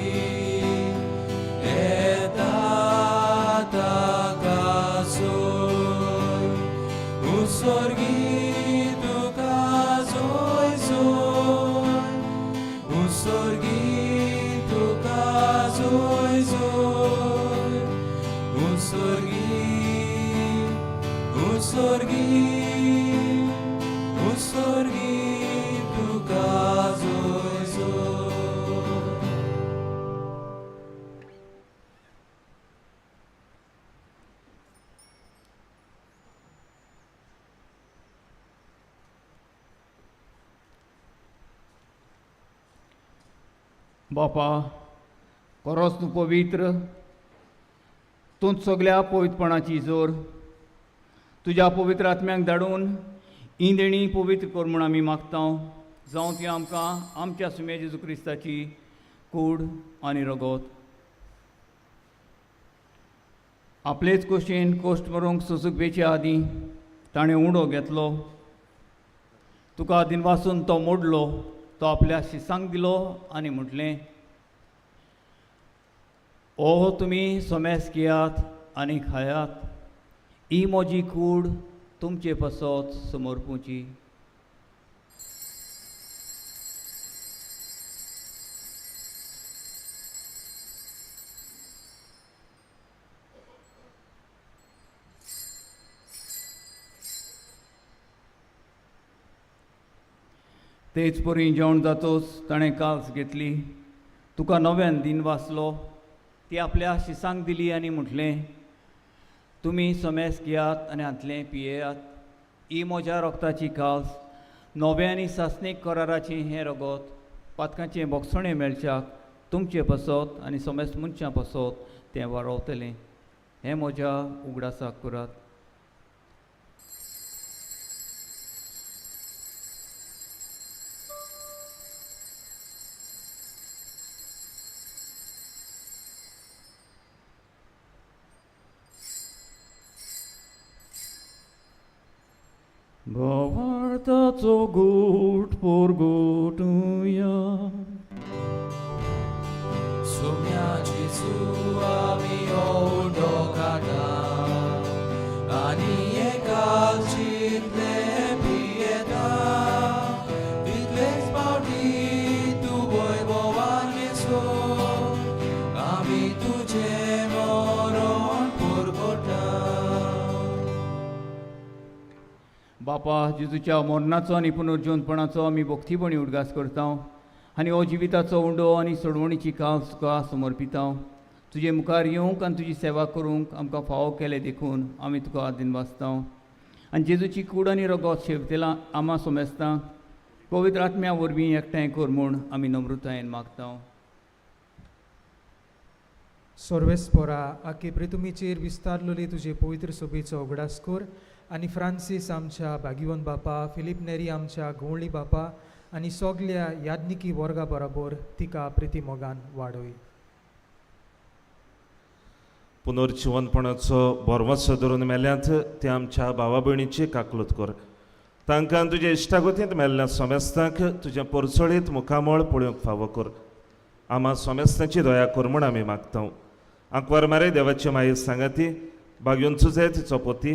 बापा, खरोच तूं पवित्र, तूं सगल्या पवित्रपणाची जोर. तुज्या पवित्र आत्म्याक धाडून ही देणी पवित्र कर म्हूण आमी मागता, जावं ती आमकां आमच्या सुम्या जेजू क्रिस्ताची कूड आनी रगत. आपलेच कोशेन कोश्ट मरूंक सोसूक वेचे आदीं ताणें उंडो घेतलो, तुका दिनवासून तो मोडलो, तो आपल्या शिसांक दिलो आनी म्हटलें, ओ तुमी सोमेस घेयात आनी खायात, ही म्हजी कूड तुमचे पासत समर्पुची. तेच परी जेवण जातोच ताणें काल्स घेतली, तुका नव्यान दिन वाचलो, ती आपल्या शिसांक दिली आनी म्हटलें, तुमी समेस घेयात आनी हांतलें पियेयात, ही म्हज्या रोगताची काल्स, नव्या आनी सासणीक कराराचें हें रगत पातकांचें बोगसणें मेळच्याक तुमचें पासत आनी समेस्त मनशां पासत तें वारोवतलें. हें म्हज्या उगडासाक करात. भावार्थाचो गोट पोरगोटुया. सुम्या जेजू आमी उंडो खाता आनी एकाल चिंतले पियेता, तितलेच फावटी तूं वैभवान येसो आमी तुजें मरण पुरगोटा. बापा, जेजूच्या मरणाचो आनी पुनर्जीवनपणाचो आमी भक्तीपणी उडगास करता आनी हो जिविताचो उंडो आनी सोडवणीची काल्स तुका समर्पिता. तुजे मुखार येवंक आनी तुजी सेवा करूंक आमकां फावो केलें देखून आमी तुका दिनवासता. आनी जेजूची कूड आनी रगत शेवतेला आमा सोमेस्ता पवित्र आत्म्या वरवीं एकठांय कर म्हूण आमी नम्रतायेन मागता. सर्वेस्पोरा, आखे प्रितुमीचेर विस्तारलेली तुजे पवित्र सोबेचो उगडास कर आनी फ्रांसीस आमच्या भागिवन बापा, फिलीप नेरी आमच्या गवळी बापा आनी सगल्या याज्ञिकी वर्गा बराबर तिका प्रिती मोगान वाडय. पुनर्जिवनपणाचो भरवंसो धरून मेल्यांत ते आमच्या भावा भयणीची काकलूत कर. तांकां तुजे इश्टागतींत मेल्ल्या सोमेस्तांक तुजें परचळीत मुखामळ पळोवंक फावो कर. आमा सोमेस्तांची दया कर म्हूण आमी मागता. आंकवार मारे देवाची माई सांगाती बागयोन सुजे तिचो पोती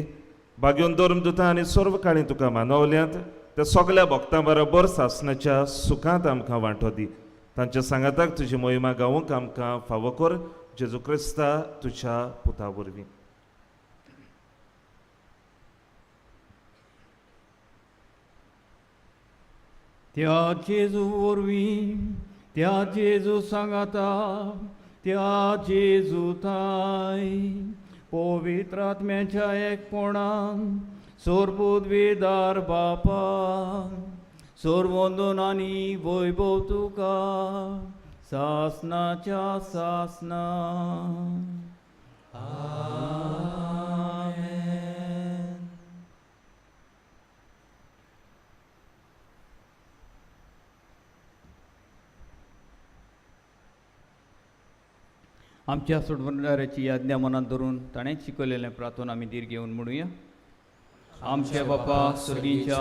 बागयोन धर्मदुतां आनी सर्व काळी तुका मानवल्यांत त्या सगल्या भक्तां बरोबर सासणाच्या सुखांत आमकां वांटो दी. तांच्या सांगाताक तुजी मोहिमा गावूंक आमकां फावो कर, जेजू क्रिस्ता तुज्या पुता वरवीं. त्या जेजू वरवीं, त्या जेजू सांगाता, त्या जेजू थाय पवित्र आत्म्याच्या एकपणान सोरपुदवेदार बापा, सोरवंदन आनी वैभव तुका सासनाच्या सासना. आमेन. आमच्या सोडवणाऱ्याची आज्ञा मनात धरून ताणें शिकयलेलें प्रार्थना आमी धीर घेवन म्हणुया. आमच्या बापा सर्गीच्या,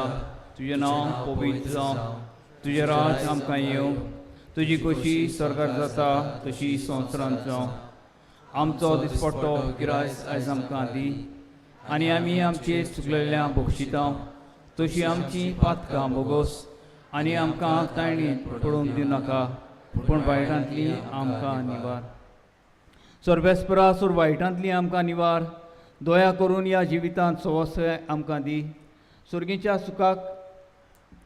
तुजें नांव पवित्र जावं, तुजें राज आमकां येवं, तुजी खोशी स्वर्गार जाता तशी संवसारांत जावं. आमचो दिसपट्टो गिरायस आयज आमकां दी आनी आमी आमचे चुकलेल्या बक्षिता तशी आमची पातकां बोगोस आनी आमकां ताणें पडोवंक दिवं नाका, पूण वायटांतली आमकां निवार. सर्वेस्परा सोर वायटांतली आमकां निवार, दया करून ह्या जिवितांत सवसय आमकां दी. सुर्गीच्या सुखाक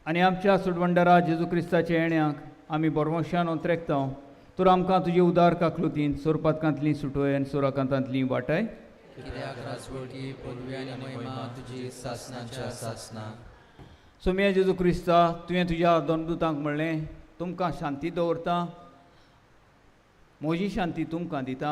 आनी आमच्या सुडवंडरा जेजू क्रिस्ताच्या येण्याक आमी बरवंशान अंतरेकता. तर आमकां तुजी उदार काकलुतीन सोरपातकांतली सुटोय आनी सोराकांतांतली वाटाय. कित्याक राजवटी पदवी आनी महिमा तुजी सासनाच्या सासना. सोम्या जेजू क्रिस्ता, तुवें तुज्या दोनदुतांक म्हणलें, तुमकां शांती दवरता, म्हजी शांती तुमकां दिता,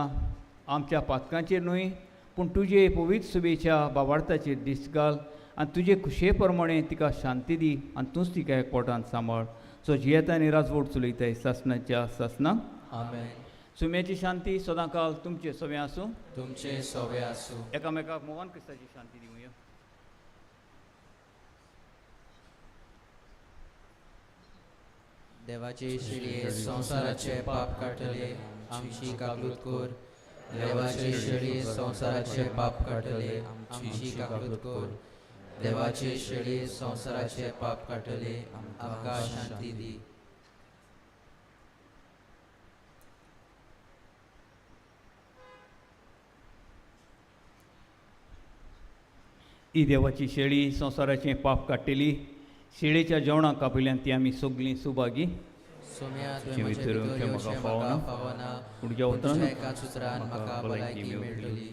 आमच्या पातकांचेर न्हय पूण तुजे पवित्र सभेच्या बाबार्थाचेर दिश्ट घाल आनी तुजे खुशये प्रमाणे तिका शांती दी आनी तूंच तिका एकपोटान सांबाळ, सो जियेता आनी राजवट चलयताय सासणाच्या सासणाक. आमेन. सुम्याची शांती सदांकाल तुमचे सवे आसूं, तुमचे सोवे आसूं. एकामेकाक मोगान क्रिस्ताची शांती दिवया. देवाचे शेळये संवसाराचे पाप काडटले, आमची काकूत कर. देवाचे शेळये संवसाराचे पाप काडटले, आमची काकूत कर. देवाचे शेळये संवसाराचे पाप काडटले, आमकां शांती दी. ही देवाची शेळी संवसाराचें पाप काडटली. शेळीच्या जेवणाक कापिल्यान ती आमी सगळीं सुभागी. सोम्या, तुवें म्हजे भितर येवचें म्हाका फावना, पूण पूण तुज्या एकाच उतरान म्हाका भलायकी मेळटली.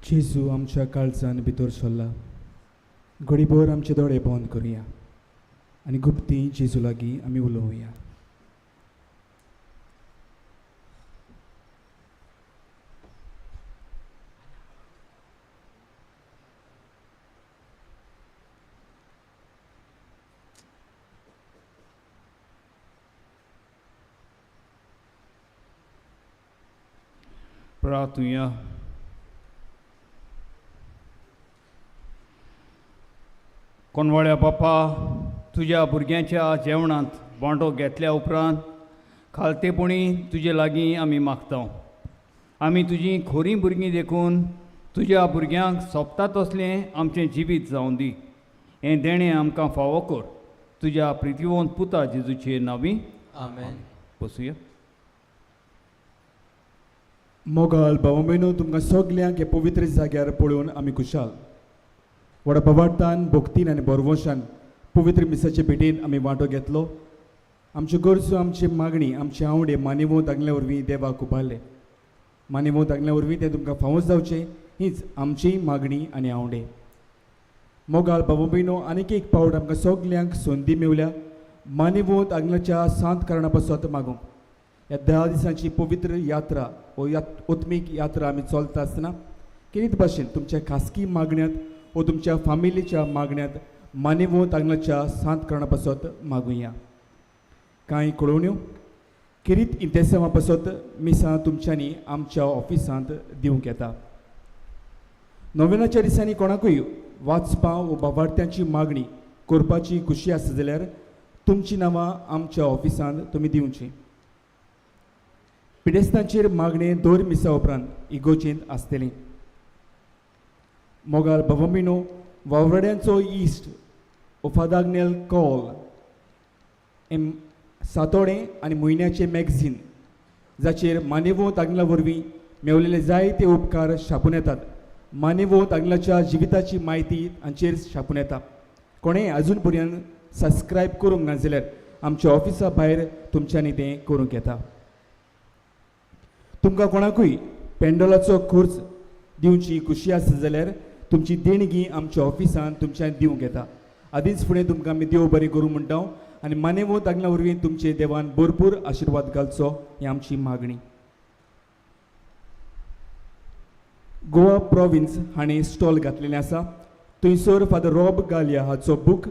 जेजू आमच्या काळजान भितर सरला. घडीभर आमचे दोळे बंद करुया आनी गुप्ती जेजू लागीं आमी उलोवया. प्रार्थुया. कोणवाळ्या बापा, तुज्या भुरग्यांच्या जेवणांत वांटो घेतल्या उपरांत खालतेपणी तुजे लागीं आमी मागता. आमी तुजीं खोरीं भुरगीं देखून तुज्या भुरग्यांक सोंपता तसलें आमचें जिवीत जावं दी. हें देणें आमकां फावो कर तुज्या प्रितीवंत पुता जेजूचे नांवी. आमेन. बसुया. मोगाल भाव भयणो, तुमकां सगल्यांक हे पवित्र जाग्यार पळोवन आमी खुशाल. व्हडा पवाडतान, भक्तीन आनी बरवशान पवित्र मिसाचे भेटेन आमी वांटो घेतलो. आमच्यो गरजो, आमची मागणी, आमचे आवडे मानिवो दागल्या वरवीं देवाक उबारले. मानिवो दागल्या वरवीं तें तुमकां फावो जावचें हीच आमची मागणी आनी आवडे. मोगाल भाव भयणो, आनीक एक पावट आमकां सगल्यांक संदी मेवल्या मानिवोत आंगलाच्या सांत कारणा पासत मागूंक. ह्या 10 दिसांची पवित्र यात्रा वो आत्मीक यात्रा आमी चलता आसतना केरीत भाशेन तुमच्या खासगी मागण्यांत वो तुमच्या फामिलीच्या मागण्यांत मानिवोत आंगलाच्या सांत कारणा पासत मागुया. कांय कळोवण्यो केरीत इंतेसांवा पासत मिसां तुमच्यांनी आमच्या ऑफिसांत दिवंक येता. नोवेनाच्या दिसांनी कोणाकूय वाचपा वो बाबार्थ्यांची मागणी करपाची खुशी आसा जाल्यार तुमचीं नांवां आमच्या ऑफिसांत तुमी दिवचीं. पिडेस्तांचेर मागणें दर मिसा उपरांत इगोजेंत आसतलें. मोगाल भवमिनो, वावराड्यांचो इश्ट ओफादाग्नेल कॉल एम सातोडें आनी म्हयन्याचें मॅगझीन जाचेर मानेवो तागला वरवीं मेवलेले जायते उपकार छापून येतात. मानेवो तागलाच्या जिविताची म्हायती हांचेर छापून येता. कोणें अजून पर्यंत सबस्क्रायब करूंक ना जाल्यार आमच्या ऑफिसा भायर तुमच्यांनी तें करूंक येता. तुमकां कोणाकूय पेंडोलाचो खर्च दिवची खुशी आसा जाल्यार तुमची देणगी आमच्या ऑफिसान तुमच्यान दिवंक येता. आदींच फुडें तुमकां आमी देव बरें करूं म्हणटा आनी मानेवो तागला वरवीं तुमचे देवान भरपूर आशिर्वाद घालचो ही आमची मागणी. गोवा प्रोविन्स हाणें स्टॉल घातलेलें आसा. थंयसर फादर रॉब गालिया हाचो बूक,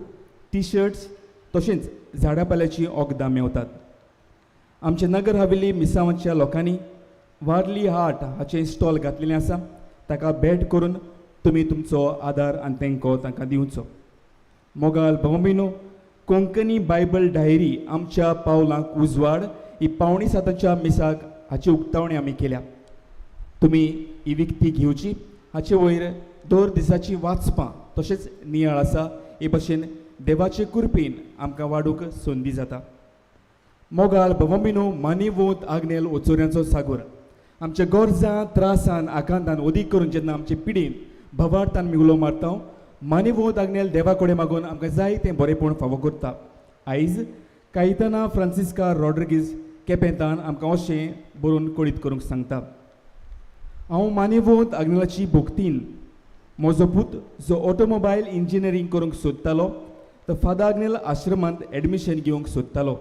टी शर्ट्स तशेंच झाडां पाल्याचीं वखदां मेवतात. आमच्या नगर हवेली मिसांवाच्या लोकांनी वारली हाट हाचें स्टॉल घातलेलें आसा. ताका भेट करून तुमी तुमचो आदार आनी तेंको तांकां दिवचो. मोगाल भोवमिनो, कोंकणी बायबल डायरी आमच्या पावलांक उजवाड ही 6:45च्या मिसाक हाची उक्तावणी आमी केल्या. तुमी ही विकती घेवची. हाचे वयर दर दिसाची वाचपां तशेंच नियाळ आसा. हे भशेन देवाचे कृपेन आमकां वाडूंक संदी जाता. मोगाल भवमिनो, मानिवोत आग्नेल ओचोऱ्यांचो सागोर आमच्या गरजां त्रासान आकांतान ओदीक करून जेन्ना आमचे पिडीन भवार्थान आमी उलो मारता, मानिवोत आग्नेल देवा कडेन मागून आमकां जाय तें बरेंपण फावो करता. आयज कायताना फ्रांसिस्का रॉड्रिगीज केपेंतान आमकां अशें बरोवन कळीत करूंक सांगता. हांव मानिवोत आग्नेलाची भोक्तीन म्हजो पूत जो ऑटोमोबायल इंजिनियरींग करूंक सोदतालो तो फादर आग्नेल आश्रमांत एडमिशन घेवंक सोदतालो.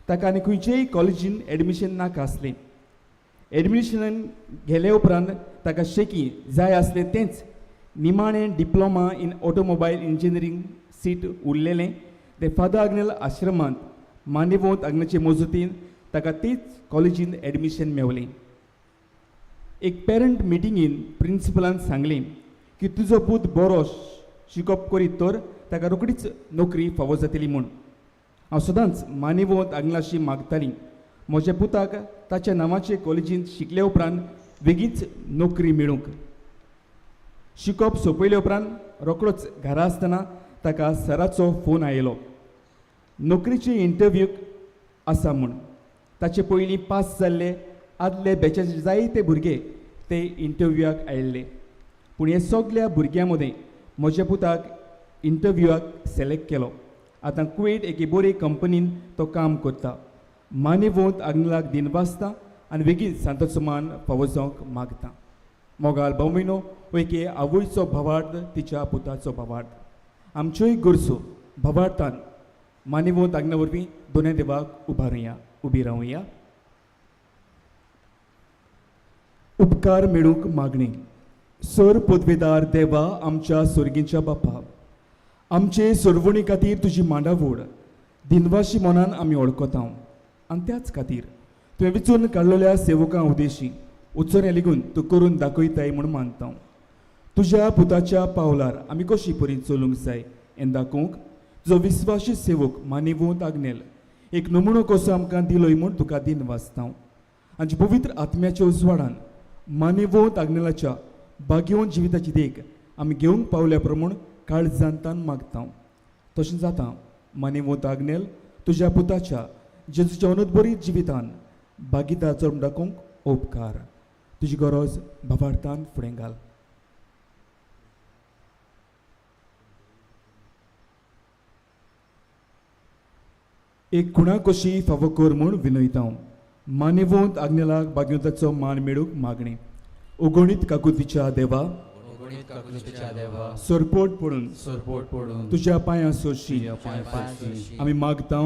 ताका आनी खंयचेय कॉलेजीन एडमिशन नाका आसलें. एडमिशन गेले उपरांत ताका शेकी जाय आसलें तेंच निमाणें diploma in automobile engineering seat उरलेलें तें फादर आग्नेल आश्रमांत मानिवोत आग्नेलचे मजतीन ताका तेच कॉलेजीन एडमिशन मेवलें. एक पेरंट मिटिंगेन प्रिंसिपलान सांगलें की तुजो पूत बरो शिकप करीत तर ताका रोखडीच नोकरी फावो जातली म्हूण. हांव सदांच मानिवोत आग्नेलाशी मागतालीं म्हज्या पुताक ताच्या नांवाचे कॉलेजींत शिकले उपरांत बेगीच नोकरी मेळूंक. शिकप सोंपयले उपरांत रोखडोच घरा आसतना ताका सराचो फोन आयलो नोकरीचे इंटरव्यूक आसा म्हूण. ताचे पयलीं पास जाल्ले आदले बॅचाचे जायते भुरगे ते इंटरव्यूआक आयिल्ले, पूण हे सगल्या भुरग्यां मदें म्हज्या पुताक इंटरव्यूआक सिलेक्ट केलो. आतां कुवेट एके बरे कंपनीन तो काम करता. मानिवोत आग्नेलाक दिनवासता आनी बेगीन सांताचो मान फावो जावंक मागता. मोगाल भोवमिनो, एके आवयचो भावार्थ तिच्या पुताचो भावार्थ आमच्योय गरजो भावार्थान मानिवोत आग्नेला वरवीं दोनूय देवाक उबारुया, उबी रावया. उपकार मेळूंक मागणी. सर पदवेदार देवा, आमच्या सोर्गींच्या बापा, आमचे सोडवणी खातीर तुजी मांडावड दिनवाशी मनान आमी वळखता आनी त्याच खातीर तुवें विचून काडलेल्या सेवकां उद्देशी उच्चरें लेगून तूं करून दाखयताय म्हूण मानता. तुज्या पुताच्या पावलार आमी कशी परी चलूंक जाय हें दाखोवंक तुजो विस्वाशी सेवक मानेवंत आग्नेल एक नमुनो कसो आमकां दिलोय म्हूण तुका दिन वाचता. आमच्या पवित्र आत्म्याच्या उजवाडान मानेवंत आग्नेलाच्या भाग्यवंत जिविताची देख आमी घेवंक पावल्या प्रमाण काळजांतान मागता. तशें जाता मानेवंत आग्नेल तुज्या पुताच्या जेजूच्या अनुदबरीत जिवितान भागीदार चलून दाखोवंक उपकार. तुजी गरज भावार्थान फुडें घाल. एक खुणा कशी फावो कर म्हूण विनयता. मानेवंत आग्नेलाक भाग्यवंताचो मान मेळूंक मागणें. ओगणीत काकुतीच्या देवा, सरपोट पडून तुज्या पांयां सोशी आमी मागता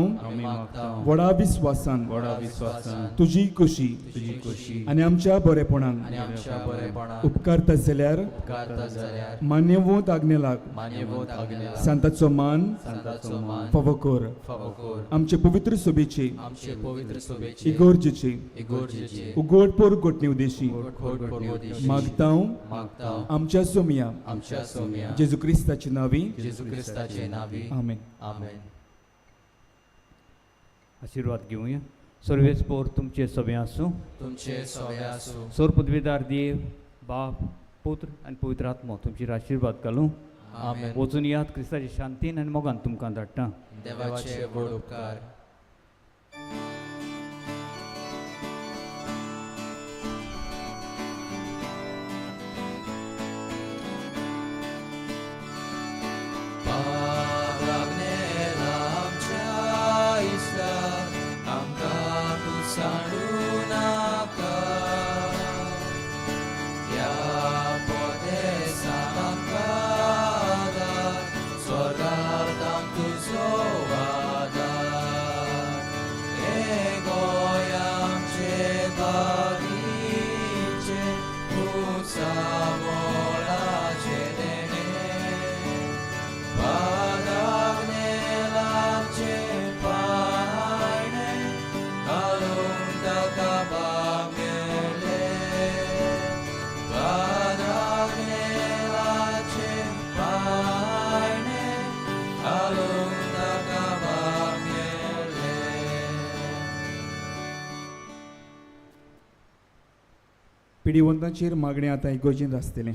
व्हडा विस्वासान तुजी कशी आनी आमच्या बरेपणान उपकारता जाल्यार मान्यवंत आग्नेलाक सांताचो मान फावो कर. आमचे पवित्र सभेचे इगोर्जेचे उगड पोरगोटणे उद्देशी मागता आमच्या सोमिया जेजू क्रिस्ताचे नावी. आमेन. आशिर्वाद घेवया. सर्वेस्पोर तुमचे सभे आसूं. सोर पदवीदार देव बाप पुत्र आनी पवित्र आत्मो तुमचेर आशिर्वाद घालूं. वचून याद क्रिस्ताचे शांतीन आनी मोगान तुमकां धाडटा. देवाचे व्हड उपकार. पिडिवंतांचेर मागणें आतां इगोर्जेंत आसतलें.